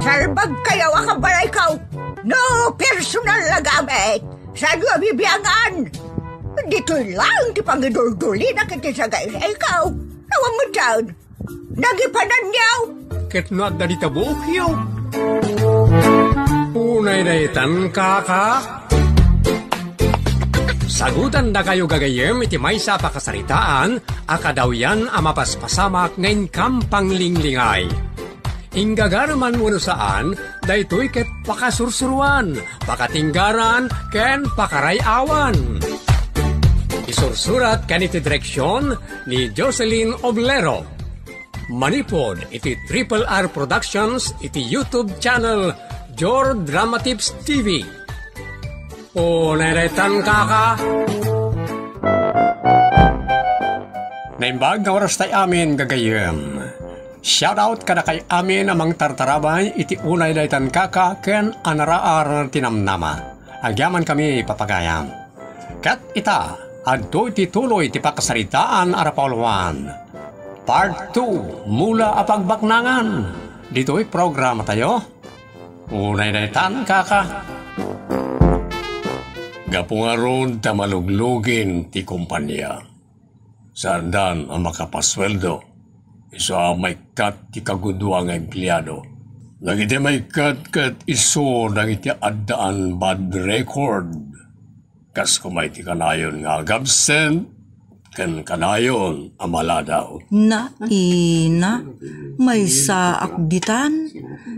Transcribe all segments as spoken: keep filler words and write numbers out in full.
Salbagkayo a kabalayko. No personal a gamit, saanyo a bibiangan. Ditoy laeng ti pangiduldulina iti sagayrayko. Awan metten. Nagipananyo. Ket no adda dita buokyo. Unay daytan, kaka. Sagutandakayo gagayyem iti maysa a pakasaritaan a kadawyan a mapaspasamak nga inkam panglinglingay. Inggagareman wenno saan, daytoy ket pakasursuroan, pakatinggaran, ken pakaray-awan. Isursurat ken iti direksion ni Jocelyn Oblero. Manipud iti Triple R Productions iti YouTube channel Jor Drama Tips T V. Unay daytan, kaka. Naimbag nga oras tay amin, gagayyem. Shout out kadakay amin a mangtartarabay iti Unay daytan, kaka ken Anaraar ti namnama. Agyamankami, papagayam. Ket ita, adtoy ti tuloy ti pakasaritaan a rapauluan. Part two, Mula a Pagbaknangan. Ditoy programatayo. Unay daytan, kaka. Gapu ngarud ta maluglugin ti kompania, saandan a makapasueldo. Isu a maikkat ti kagudua nga empleado. Dagiti maikkat ket isu dagiti addaan bad record. Kas koma iti kanayon nga agabsent ken kanayon a maladaw. Na, ina, maysaak ditan.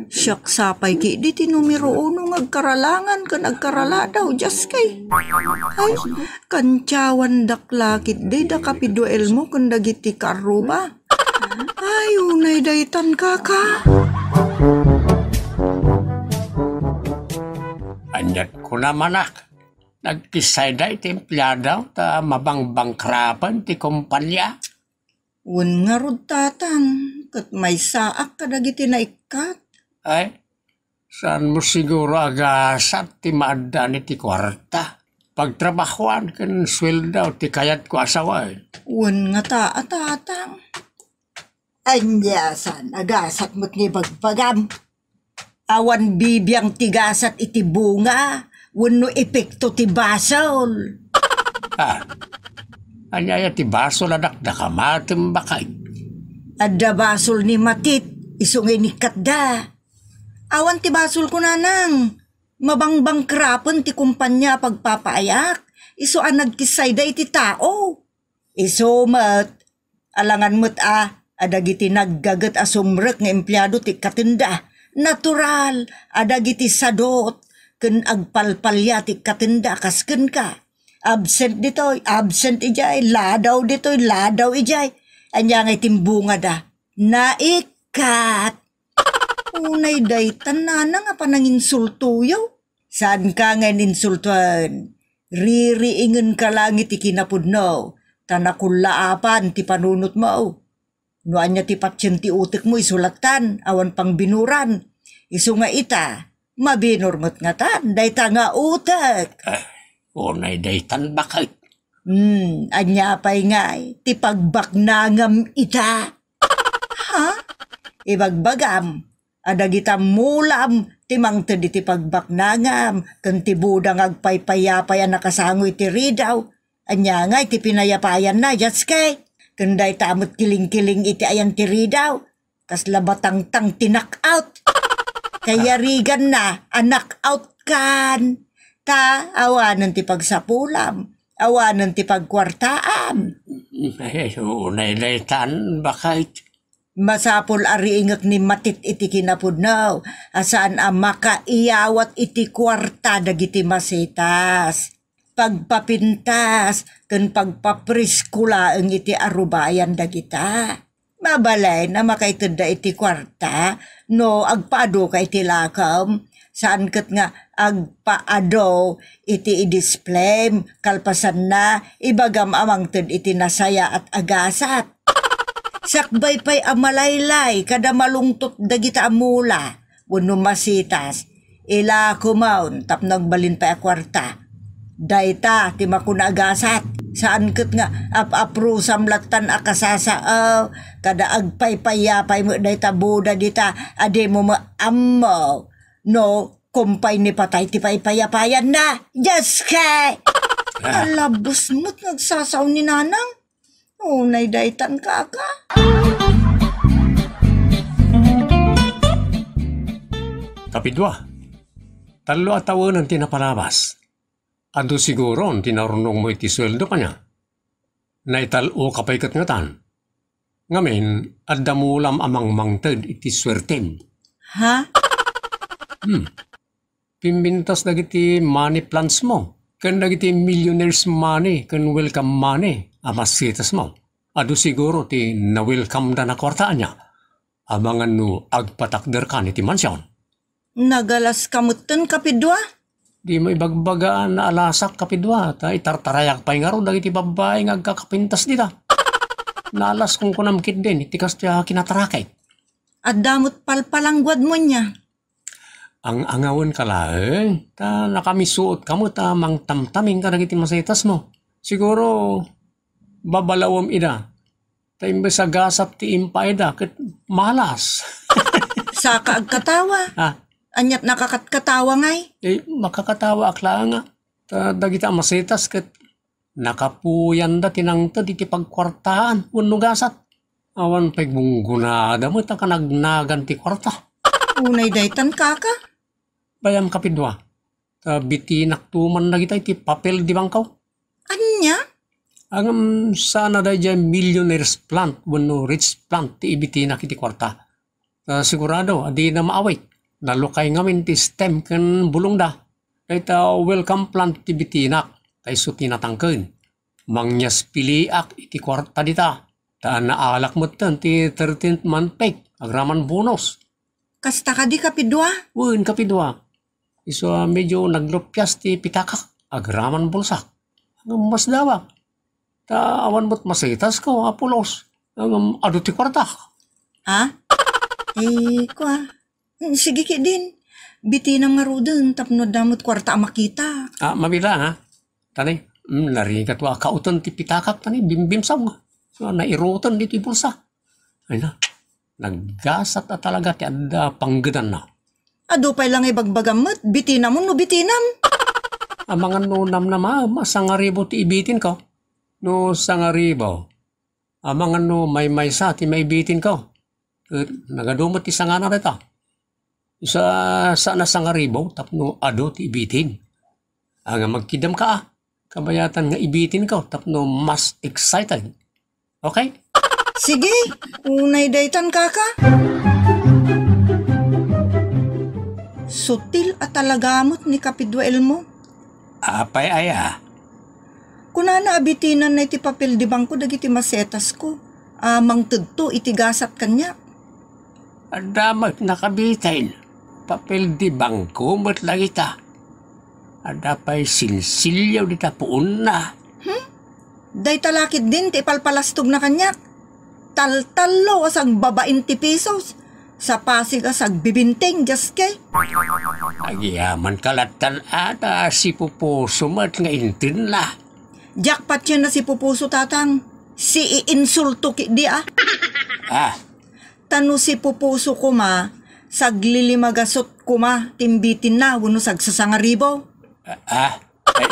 Siak sapay ketdi ti numero uno nga agkaralangan ken agkaraladaw, diaskay. Ay, kantiawandak la ketdi da Kapiduelmo ken dagiti kaarruba. Ay, unay daytan, kaka. Aniat kunam, anak? Nagkissayda iti empleado ta mabangbangkrapen ti kompania. Wen ngarud, tatang, ket maysaak kadagiti naikkat. Ay, saanmo siguro a gasat ti maaddaan iti kuarta? Pagtrabahoan ken sueldo ti kayatko a sawen. Wen ngata a, tatang. Ania saan a gasat met nga ibagbagam? Awan bibiang ti gasat iti bunga wenno epekto ti basol. Ah, ania aya ti basol a dakdakamatem, baket? Adda basol ni Matit, isu nga inikkatda. Awan ti basol, kunanang, mabangbangkrapen ti kompania a pagpapaayak, isu a nagkissayda iti tao. Isu met, alangan met a, a dagiti naggaget a sumrek nga empleado ti ikkatenda. Natural a dagiti sadot ken agpalpalia ti ikkatenda kas kenka. Absent ditoy, absent idiay, ladaw ditoy, ladaw idiay. Ania ngay ti imbungada? Naikkat. Unay daytan, nanang, a pananginsultoyo. Saanka nga ininsultoen. Ririingenka laeng iti kinapudno, ta nakullaapan ti panunotmo. No ania ti patien ti utekmo, isu lattan, awan pangbinuran. Isu nga ita, mabinur met ngatan dayta nga utek. Ah, unay daytan, baket. Hmm, ania pay ngay ti pagbaknangam ita? Ha? Ibagbagam a dagita mulam ti mangted iti pagbaknangam ken ti budang agpaypayapay a nakasango iti ridaw. Ania ngay ti pinayapayanna, Jatske? Ken dayta met kilingkiling iti ayan ti ridaw. Kasla batangtang ti knockout. Kayariganna a knockout kan. Ta awanen ti pagsapulam, awanen ti pagkuartaam. Ay, unay daytan, baket. Masapul a riingek ni Matit iti kinapudno a saan a makaiyawat iti kuarta dagiti masitas, pagpapintas, ken pagpaprisko laeng iti arubayan dagita. Mabalin a makaitedda iti kuarta no agpaadoka iti lakom, saan ket nga agpaado iti idisplayem, kalpasanna, ibagam a mangted iti nasayaat a gasat. Sakbay pay a malaylay kada malungtot dagita a mula wenno masitas, ilakomon tapno agbalin pay a kuarta. Dayta ti makuna a gasat. Saan ket nga ap-aprusam lattan a kasasao, kada agpaypayapay met dayta boda dita a dimo met ammo no kumpay ni patay ti paypayapayanna. Diyos ka! Ah. Alabos met nga agsasao ni Nanang. Unay daytan, kaka. Kapidua, tallo a tawenan ti napalabas. Adu siguron ti narunongmo iti sueldo kaniak. Naital-o ka pay ket ngatan. Ngamin, adda mulam a mangmangted iti suertem. Ha? Hmm. Pimbintas dagiti money plants mo, ken dagiti millionaire's money ken welcome money a masetas mo. Adu siguro ti na-welcome da na kuarta ania. Amangan no agpatakder kan iti mansion. Nagalas ka metten, kapidua? Di mo ibagbaga a naalasak, kapidua, ta itartarayak pay ngarud dagiti babbai nga agkakapintas dita. Naalas kunkunam ketdin iti kastoy a kinatarakek. Adda met palpalangguad mo nia. Ang-angawen ka laeng, ta nakamisuot ka met a mangtamtaming kadagiti masetas mo. Siguro, babalawem ida. Ta imbes a gasat ti impaayda, ket malas. Saka agkatawa. Ah. Aniat nakakatkatawa ngay? Eh, makakatawa ak laeng nga. Ta dagita a masetas ket nakapuyanda ti nangted iti pagkuartaan wenno gasat. Awan pay gunggonada met a kanagnagan ti kuarta. Unay daytan, kaka? Bayam, kapidua. Ta bitinakto man dagita iti papel de bangko. Ania? Ngem saan a daydiay millionaire's plant wenno rich plant ti ibitinak iti kuarta. Ta sigurado a dina maawit. Nalukay ngamin ti stem ken bulongda. Dayta welcome plant ti bitinak, ta isu ti natangken. Mangngaspiliak iti kuarta dita, ta naalak metten ti thirteenth month pay, agraman bonus. Kasta kadi, kapidua? Wen, kapidua. Isu a medyo naglupias ti pitakak, agraman bulsak. Ngem masdawak. Ta awan met masetasko a pulos. Ngem adu ti kuarta. Ha? Eh, kua. Mm, sige ketdin. Bitinam ngaruden tapno adda met kuarta a makita. Ah, mabilang, ha? Tani, mm, narigat wa kauten ti pitakak, tani, bimbimsag. So, nairoten ditoy bulsa. Ay na, naggasat a talaga ti adda panggedanna. Adu pay la nga ibagbagam met, bitinam wenno bitinam? Amangan no namnamaem a sangaribo ti ibitinko. No sangaribo, amangan no maymaysa ti maibitinko. Ket nagadu met ti sangana dayta. Sa, saan a sangaribo tapno adu ti ibitin. Ania, magkiddam ka, ah. Kabayatan nga ibitinko tapno mas excited. Okay? Sige, unay daytan, kaka. Sutil a talaga met ni Kapidua Elmo. Apay aya? Kunana a bitinanna iti papel de bangko dagiti masetasko a mangtedto iti gasat kaniak. Adda met nakabitin. Papel de bangko met dagita. Adda pay sinsilyo dita puonna. Hmm? Dayta la ketdin ti ipalpalastogna kaniak. Taltallo a sagbabain ti pisos. Sa Pasig a sagbibinting, diaske. Agyamankon lattan a ta sipupuso met nga intenna. Diak patien a sipupuso, tatang. Siiinsulto ketdi a. Ah, Ta no sipupuso koma, saglilimagasut koma ti imbitinna wenno sagsasangaribo. Ah, ah, ay,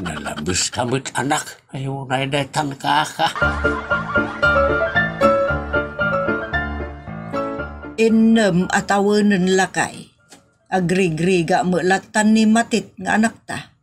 nalabes ka met, anak. Ay, unay daytan, kaka. Innem a tawenen, lakay. Agrigriga met lattan ni Matit nga anakta.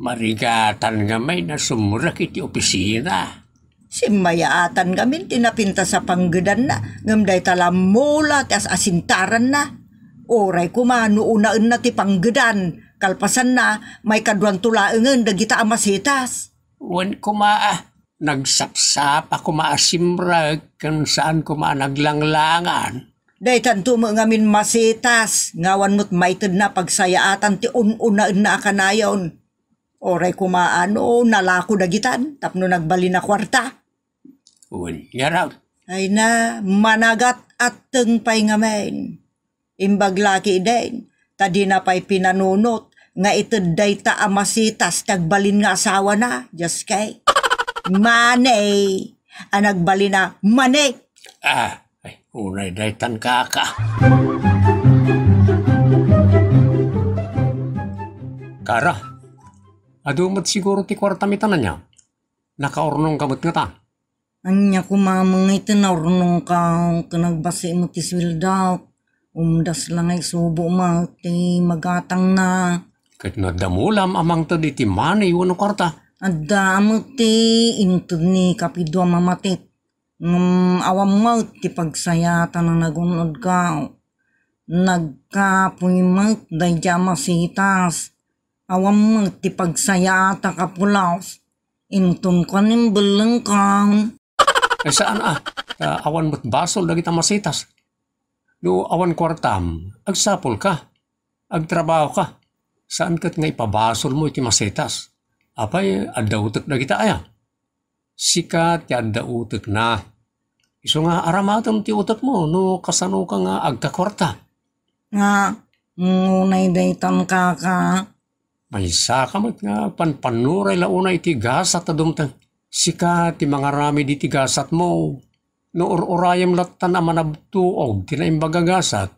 Marigatan ngamin a sumrek iti opisina. Simmayaatan ngamin ti napintas a panggedanna, ngem dayta la mula ti as-asintaranna. Uray koma no unaenna ti panggedan, kalpasanna, maikaduanto laengen dagita a masetas. Wen koma, ah, nagsapsapa koma a simrek ken saan koma a naglanglangan. Daytanto met ngamin masetas, nga awan met maitedna a pagsayaatan ti un-unaenna a kanayon. Uray koma no nalako dagitan tapno nagbalin a kuarta. Wen ngarud. Ay na, managat-atteng pay ngamin. Imbag la ketdin, ta dina pay pinanunot nga ited dayta a masetas ti agbalin nga asawana, diaske. Money. A nagbalin a money. Ah, ay, unay daytan kaka. Kara, adu met siguro ti kuartam ita ania? Nakaurnongka met ngata? Ania koma met iti naurnongko ken agbasi met ti sueldok? Umdas la nga isubo met ti magatangna. Ket no adda mulam a mangted iti money wenno kuarta? Adda met ti inted ni kapidua a mamatit. Ngem awan met ti pagsayaat a nagun-odko. Nagkapuy met daydiay a masitas. Awan met ti pagsayaat a kapulos. Inton kuan imbellengkon. Ay, saan a, ta awan met basol dagita masitas. No awan kuartam, agsapulka. Agtrabahoka. Saan ket nga ipabasolmo iti masitas. Apay, adda utek dagita aya? Sika ti adda utekna. Isu nga aramatem ti utekmo no kasanoka nga agkakuarta. Nga, unay daytan kaka. Maysaka met nga panpannuray la unay iti gasat a dumteng. Sika ti mangaramid iti gasatmo. No ur-urayem lattan a manabtuog ti naimbag a gasat,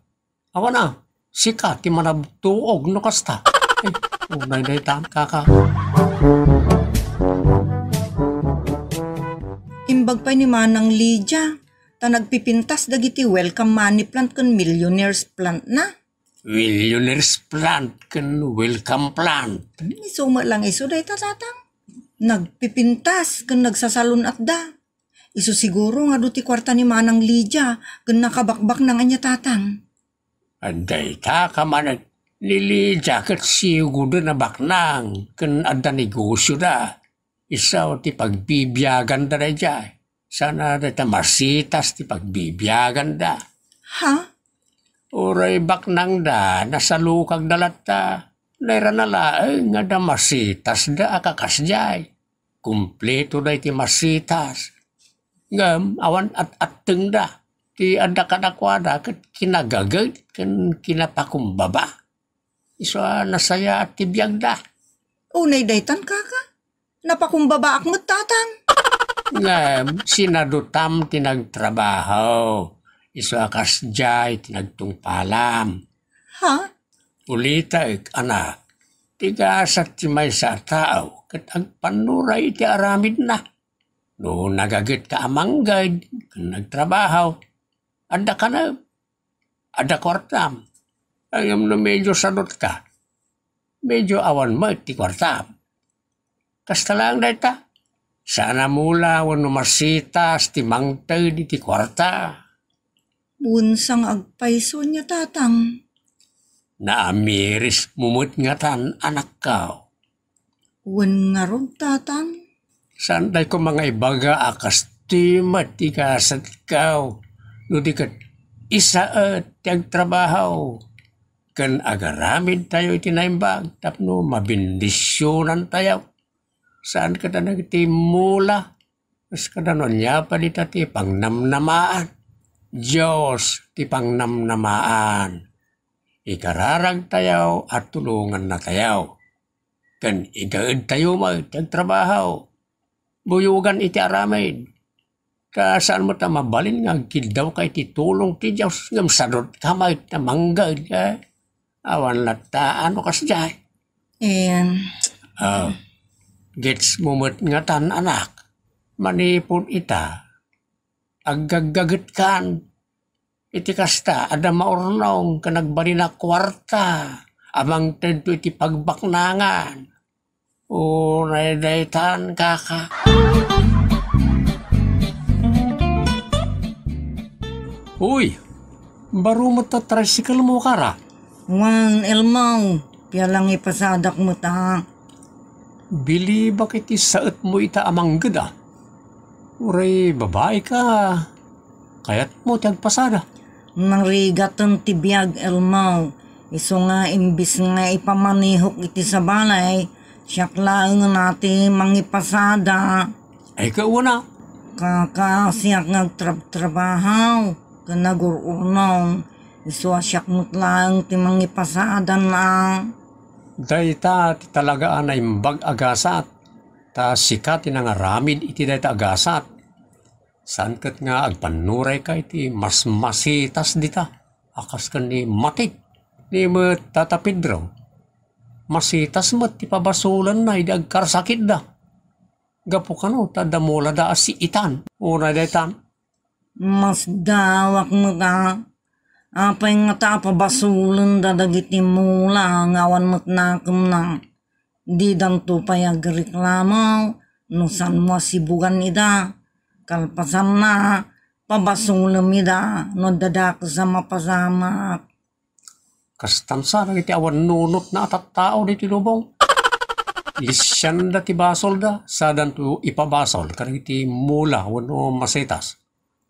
awan a, sika ti manabtuog no kasta. Eh, unay daytan kaka. Imbag pay ni Manang Lydia, ta nagpipintas dagiti welcome money plant ken millionaires plant na. Millionaires plant ken welcome plant. Isu met lang isu dayta, tatang. Nagpipintas ken nagsasalun-atda. Isu siguro nga adu ti kuarta ni Manang Lydia ken nakabakbaknang ania, tatang. Adda ita ka manen ni Lydia ket siuguden a baknang ken adda negosioda. Isu ti pagbibiaganda daydiay. Saan a dayta masitas ti pagbibiaganda. Ha? Uray baknangda, nasalukagda latta. Nairana laeng nga adda masitasda a kakasdiay. Kumpletoda iti masitas. Ngem awan at-attengda. Ti adda kadakuada ket kinagaged ken kinapakumbaba. Isu a nasayaat ti biagda. Unay daytan, kaka. Napakumbabaak met, tatang. Ngem sinadutam ti nagtrabaho. Isu a kasdiay ti nagtungpalam. Ha? Ulitaek, anak. Ti gasat ti maysa a tao ket agpannuray iti aramidna. No nagagetka a mangged ken nagtrabaho, adda kanem, adda kuartam. Ngem no medyo sadutka, medyo awan met ti kuartam. Kasta laeng dayta. Saan a mula wenno masitas ti mangted iti kuarta. Wen saan nga agpayso ania, tatang? Naamiris mo met ngatan, anakko. Wen ngarud, tatang? Saan tayo koma nga ibaga a kastoy met ti gasatko, no di ket isaet ti agtrabaho ken agaramid tayo iti naimbag tapno mabendisionan tayo. Saan ket a nagiti mula, kas kada no ania pay dita ti pangnamnamaan. Dios ti pangnamnamaan. Ikararag tayo a tulonganna tayo. Ken igaed tayo met ti agtrabaho. Buyogan iti aramid. Ta saan met a mabalin nga agkiddawka iti tulong ti Dios ngem sadutka met a mangged, eh? Awan latta a no kasdiay. Em. Ah, gets mo met ngatan, anak. Manipud ita, aggaggagetkan. Iti kasta, adda maurnong ken agbalin a kuarta a mangtedto iti pagbaknangan. Unay daytan, kaka. Uy, baro met ta tricycle mo, kara? Wen, Elmo, ti alang ipasadak met a. Bilibak iti saetmo ita a mangged a. Uray babai ka, kayatmo ti agpasada. Narigaten ti biag, Elmo. Isu nga imbis nga ipamanihok iti sabali, siak laeng a ti mangipasada. Ay, kauna. Kaka, siak nga agtrabtrabaho ken nagur-urnong. Isu a siak met laeng ti mangipasada na. Dayta ti talaga a naimbag a gasat. Ta sika ti nangaramid iti dayta a gasat. Saan ket nga agpannurayka iti mas masitas dita a kas ken ni Matit, ni met Tata Pedro. Masitas met ti pabasolenna idi agkarsakitda. Gapu kano ta adda mulada a siitan. Unay daytan. Masdawak met a. Apay ngata a pabasolenda dagiti mula nga awan met nakemna? Didanto pay agreklamo no saanmo a sibugan ida. Kalpasanna, pabasolem ida no adda dakes a mapasamak. Kastan sa dagiti awan nunotna a tattao ditoy lubong. Lisianda ti basolda, sadanto ipabasol kadagiti mula wenno masitas.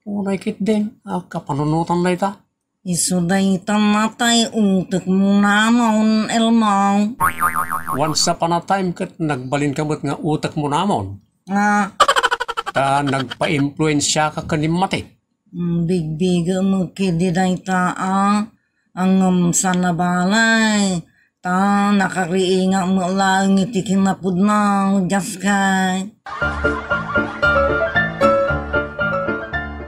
Unay ketdin a kapanunotan dayta. Isu dayta natay utekmo namon, Elmo. Once upon a time ket nagbalinka met nga utekmo namon. Nga. Ta nagpaimpluensiaka ken ni Matit. Mm, bigbigem met ketdi dayta a. Ngem saan a balay. Ta nakariingak met laeng iti kinapudno, diaskay.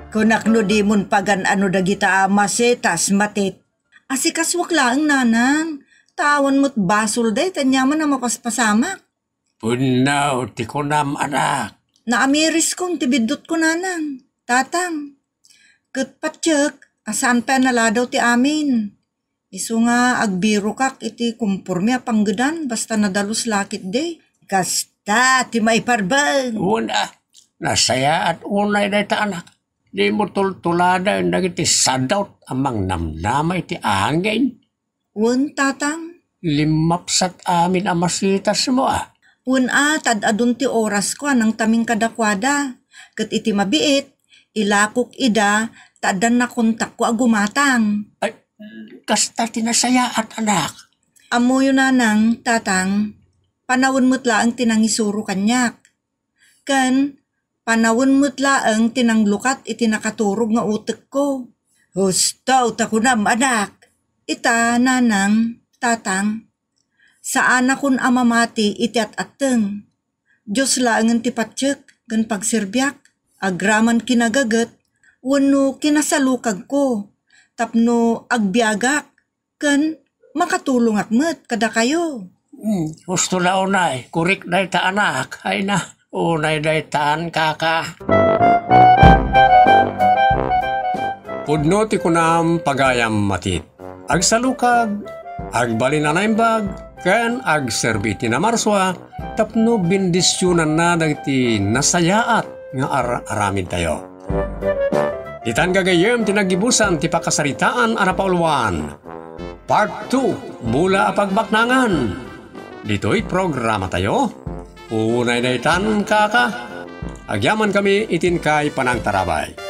Kunak no dimon pagan-ano dagita a masitas, Matit. Asikasuak laeng, nanang. Ta awan met basol dayta aniaman a mapaspasamak. Pudno ti kunam, anak. Naamiriskon ti biddutko, nanang, tatang. Ket patiek a saan pay a naladaw ti amin. Isu nga agbirokak iti kumporme a panggedan basta nadalus la ketdi. Kasta ti maiparbeng. Wen a, nasayaat unay dayta, anak. Dimo tultuladen dagiti sadot a mangnamnama iti angin. Wen, tatang. Limmapsat amin a masitasmo a. Wen a, tad-adun ti orasko a nangtaming kadakuada. Ket iti mabiit, ilakok ida ta addan nakontakko a gumatang. Ay, kasta ti nasayaat, anak. Ammoyo, nanang, tatang, panawen met laeng ti nangisuro kaniak. Ken panawen met laeng ti nanglukat iti nakaturog nga utekko. Husto ta kunam, anak. Ita, nanang, tatang, saanakon a mamati iti at-atteng. Dios laengen ti patiek ken pagserbiak, agraman kinagaget wenno kinasalukagko, tapno agbiagak ken makatulongak met kadakayo. Hmm, husto la unay, korek dayta, anak. Ay na, unay daytan, kaka. Pudno ti kunam, pagayam Matit. Agsalukag, agbalin a naimbag, ken agserbi ti namarsua tapno bendisionanna dagiti nasayaat nga ar-aramidtayo. Ditan gagayyem ti naggibusan ti pakasaritaan a napauluan. Part two, Mula a Pagbaknangan. Ditoy programatayo, unay daytan, kaka. Agyamankami iti inkay panangtarabay.